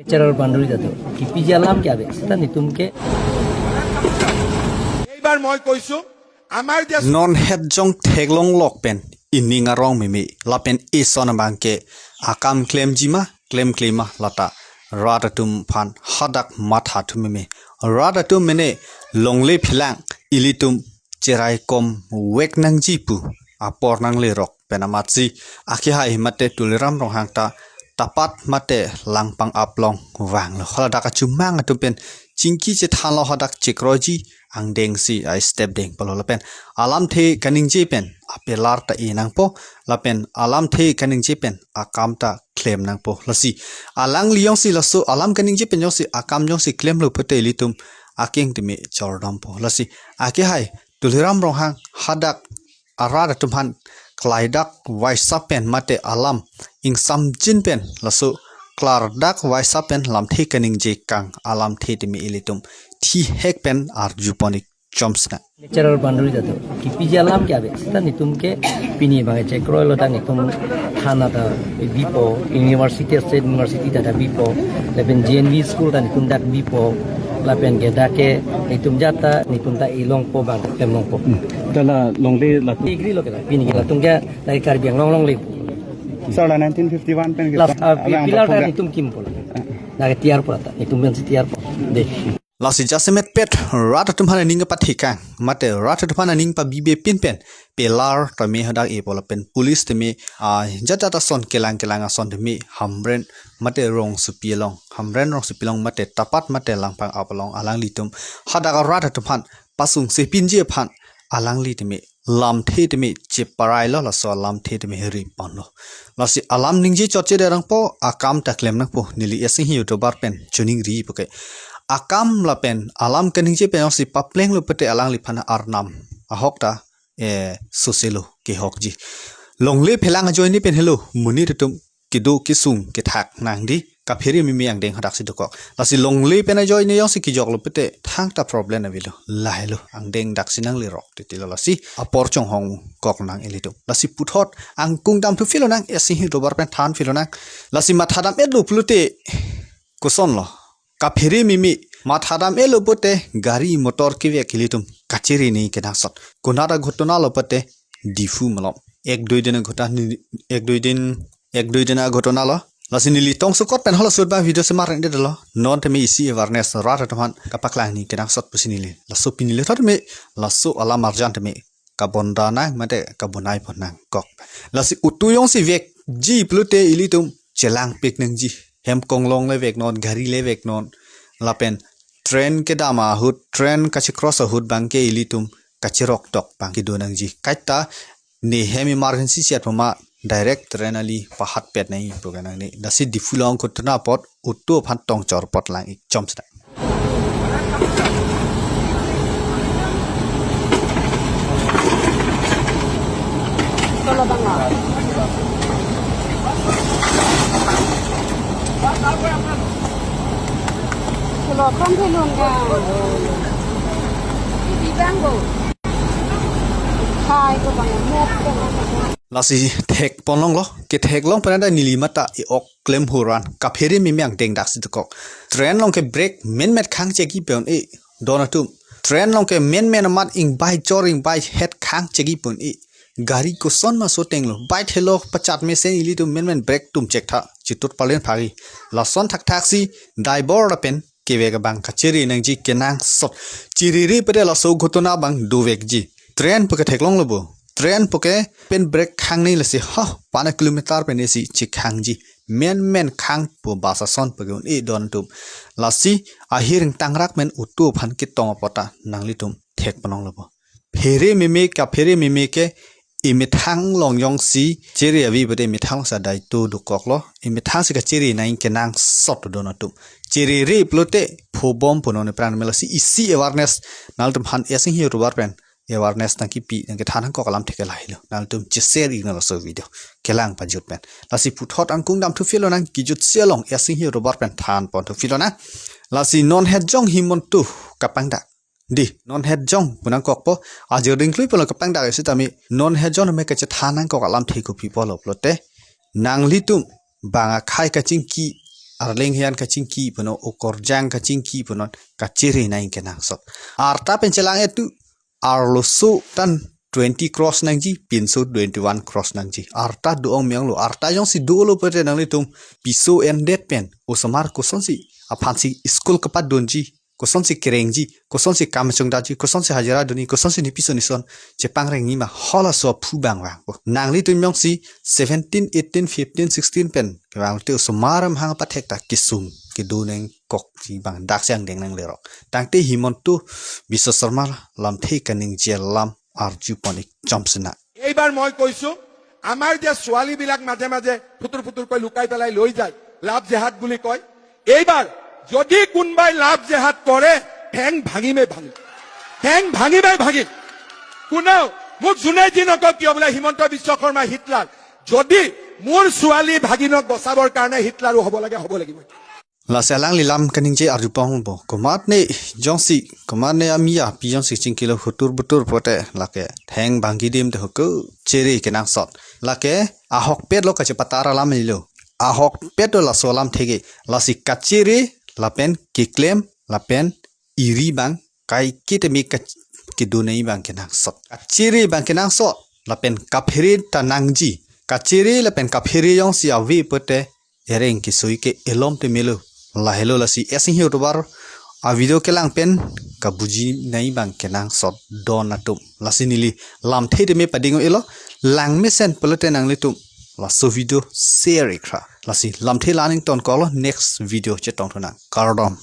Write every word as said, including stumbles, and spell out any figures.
Natural boundary jadu. Kipiji alam ke ave. Seta netum ke. এইবাৰ মই কৈছো, আমাৰ যে Non het jong theklong lok pen ining arong meme lapen eson abang ke akam klemji ma, klemkle ma lata rat atum aphan hadak matha thu meme. Rat atum mene longle philang ilitum cherai kom vek nangji pu apor nanglerok pen amatsi akehai mate Tuliram Ronghang ta Tapat mate Langpang aplong vanglo. Haladak achumang atum pen chingki chethanlo, hadak chekroiji angdengsi a step deng palo lapen alamthe kaningje pen apelar ta e nangpo lapen alamthe kaningje pen akam ta klem nangpo. Lasi alangli jongsi laso alam kaningje pen jongsi akam jongsi klemlo pute ilitum akeng teme chordampo. Lasi akehai Tuliram Ronghang hadak arat atum aphan klaidak vaisa pen mate alam ingsamjin pen laso klardak vaisa pen lamthe kaningje kang alamthe teme ilitum thihek pen arjupon ik chomsna. Natural boundary jadu. Kipiji alam ke ave. Seta netum ke pini abang chekroilo ta netum thana ta bipo, university, state university ta ta bipo, lapen G N V school ta netum dak bipo, lapen ke dak ke netum jata netum ta ilongpo bang ta klem longpo. Dala longle la Degree lo ke la pini ke latum ke dari Karbi Anglong longle. Sir, la nineteen fifty-one pen ke Last, ah, abang pillar ta pokok netum kimpo la. Dak tiarpo ta netum pensi tiarpo. De. Lasi jasemet pet rat atum aphan aning pathikang mate rat atum aphan aning pabibe pin pen pillar tame hadak epo lapen police tame, ah, jat jat ason kelang kelang ason tame Hamren mate Rongsopi along, Hamren Rongsopi along mate Tapat mate Langpang aplong alanglitum hadak rat atum aphan pasungse pinji aphan alangli tame lamthe tame cheparailo, laso alamthe tame heri ponlo. Lasi alam ningje chotche derangpo, akam ta klem nangpo, neli esing hi YouTuber pen choningri puke. Akam lapen alam kaningje pen jongsi paplenglo pute alangliphan arnam ahok ta, eh, soselo kehokji. Longle philang ajoine pen helo monit atum kedo kesung kethak nangdi, kaphere meme angdeng hadaksi dokok. Lasi longle pen ajoine jongsi kejoklo pute thangta problem avelo, lahelo angdeng daksi nanglerok titilo. Lasi apor chonghong kok nang ilitum. Lasi puthot angkung damthu philonang, esing hi dobar pen than philonang. Lasi mathadam etlo pulote kosonlo, kaphere meme mathadam etlo pute gari motor kevek ilitum kachere nangji kenangsot. Konat aghotona lo pute Diphu malom. Ek dui din aghotona ni, ek dui din, ek dui din aghotona lo. Lasi neli tongsukot pen halaso abang video semar nangdetlo. Non tame isi awareness rat atum aphan kapaklang nangji kenangsot pusi neli. Laso pini le tame laso alam arjan tame kabonda nang mate kabonai pon nangkok. Lasi auto jongsi vekji pulote ilitum chelangpik nangji. Hem konglong le veknon, gari le veknon. Lapen train kedam ahut, train kachecross ahut abang ke ilitum kacherok tok abang kedo nangji. Kaita ne hem emergency siat puma direct train ali pahatpet nangji pu kenangne. Lasi Diphu along aghotona apot auto aphan tongchor apot lang ik chomsna. Kalau kan belum kan. Di bang bo. Hai ko bang mo. Lasi thek ponlonglo, kethek long pen ta neli mata e-ok klem huran, kaphere meme angdeng daksi dokok. Train along ke brake menmen khang chegi pen e, don atum. Train along ke menmen amat ingbai chor ingbai het khang chegi pen e. Gari koson ma so tenglo, bike helo pachat mesen ilitum menmen brake tum chek tha, chitut palen phagi. Lason thakthaksi driver lapen kevek abang kachere nangji kenangsot. Cherere pute laso aghotona abang dovekji. Train puke theklonglo bo. Train puke pen brake khang nangji lasi ha, pana kilometer pen isi chekhangji. Menmen khang pu bus ason puke un-e don atum. Lasi ahir ingtangrak pen auto aphan ketong apot ta nanglitum thek ponlonglo bo. Phere meme, kaphere meme ke emethang along jongsi chere ave pute emethang alongsi adai to dokoklo. Emethangsi kachere nangji kenangsot don atum. Cherere pulote phobom punon epran me. Lasi isi awareness nanglitum aphan esing hi YouTuber pen awareness nangkepi nangkethan nangkok alamthe ke lahelo. Nanglitum che-share ik nang laso video kelang pajut pen. Lasi puthot angkung damthu philonang, kejutsi along esing hi YouTuber pen than ponthu philonang. Lasi non het jong hi montu kapangdak. Di, non het jong pu nangkokpo, ajir dingklui pulo kapangdak isi tame, non het jong me kachethan nangkok alamthe kopi pulo pulote, nanglitum bang akhei kachingki arleng hian kachingki punon, okorjang kachingki punon, kachere nang kenangsot. Arta pen chelang-et tu, arloso tan twenty cross nangji, pinso twenty-one cross nangji. Arta do-ong me-onglo, arta jongsi dolo pute nanglitum piso endet pen osomar kosonsi aphansi school kepadunji, kosonsi kerengji, kosonsi kam chongdaji, kosonsi hajira dunji, kosonsi nipi son nison chepangrengji ma, halaso aphu abang vangpo. Nanglitum jongsi seventeen, eighteen, fifteen, sixteen pen kevang te osomar amahang pathek ta kesung kedo nangkokji abang dak si angdeng nanglero. Tangte Himanta Biswa Sarma lamthe kaningje alam arjupon ik chomsena. এইবাৰ মই কৈছো, আমাৰ যে ছোৱালীবিলাক মাজে মাজে ফুটুৰ ফুটুৰকৈ লুকাই পেলাই লৈ যায়, লাভ জেহাদ বুলি কয়, এইবাৰ যদি কোনোবাই লাভ জেহাদ কৰে, ঠেং ভাঙিমেই ভাঙিম, ঠেং ভাঙিমেই ভাঙিম। কোনেও মোক যোনে যি নকওক কিয়, বোলে হিমন্ত বিশ্ব শৰ্মা হিটলাৰ, যদি মোৰ ছোৱালী ভাগিনক বচাবৰ কাৰণে হিটলাৰো হ'ব লাগে, হ'ব লাগিব। Lasi alangli lam kaningje arjupon ikpo. Komatne jongsi, komatne amia pi jongsi chingkilo hutur butur pute lake theng bangki dim te hoko chere kenangsot. Lake ahokpet lo kachepatara lam lo. Ahokpet lo laso lamthe ke. Lasi kachere lapen keklem lapen eri abang kaiketa me ka-, kedo nangji abang kenangsot. Kachere abang kenangsot lapen kaphere ta nangji. Kachere lapen kaphere jongsi ave pute ereng kesoi ke elom te melo. Lahelo lasi esing hi otobar a video kelang pen kabuji nangji abang kenangsot don atum. Lasi neli lamthe te me pading elo, langmesen pulote nanglitum laso video share ikra. Lasi lamthe la-an ingtonkoklo, next video chetongthu nang. Kardom.